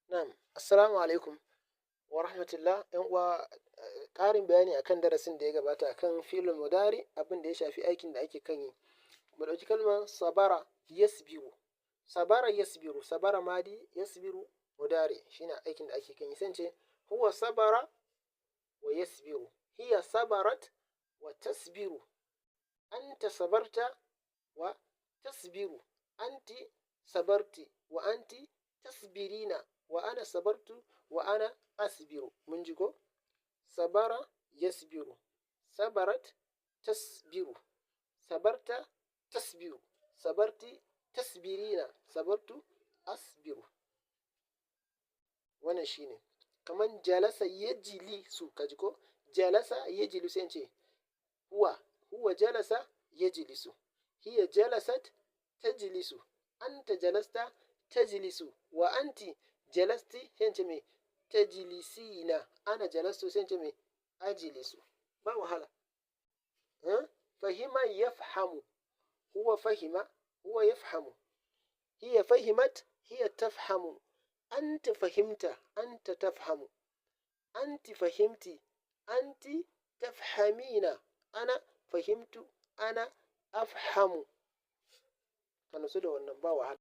Na'am, assalamu alaikum wa rahmatullah. ‘Yan uwa, ƙarin bayani akan darasin da ya gabata akan fi'ilul mudari, abin da ya shafi aikin da ake kan yi. Mu ɗauki kalmar sabara yasbiru. Sabara yasbiru, sabara madi, yasbiru mudari, shine aikin da ake kan yi. Sai in ce huwa sabara wa yasbiru, hiya sabarat wa tasbiru, anta sabarta wa tasbiru, anti sabarti wa anti tasbirina, wa ana sabartu wa ana asbiru. Mun ji ko? Sabara yasbiru, sabarat tasbiru, sabarta tasbiru, sabarti tasbirina, sabartu asbiru. Wannan shine. Kaman jalasa yajlisu, ka ji ko? Jalasa yajlisu, sai in ce huwa, huwa jalasa yajlisu, hiya jalasat tajlisu, anta jalasta tajlisu wa anti jalasti, sai in ce me? Tajlisina. Ana jalastu, sai in ce me? Ajlisu. Ba wahala. Fahima yafhamu, huwa fahima, huwa yafhamu, hiya fahimat, hiya tafhamu, anta fahimta, anta tafhamu, anti fahimti, anti tafhamina, ana fahimtu, ana afhamu. Ka nutsu da wannan, ba wahala.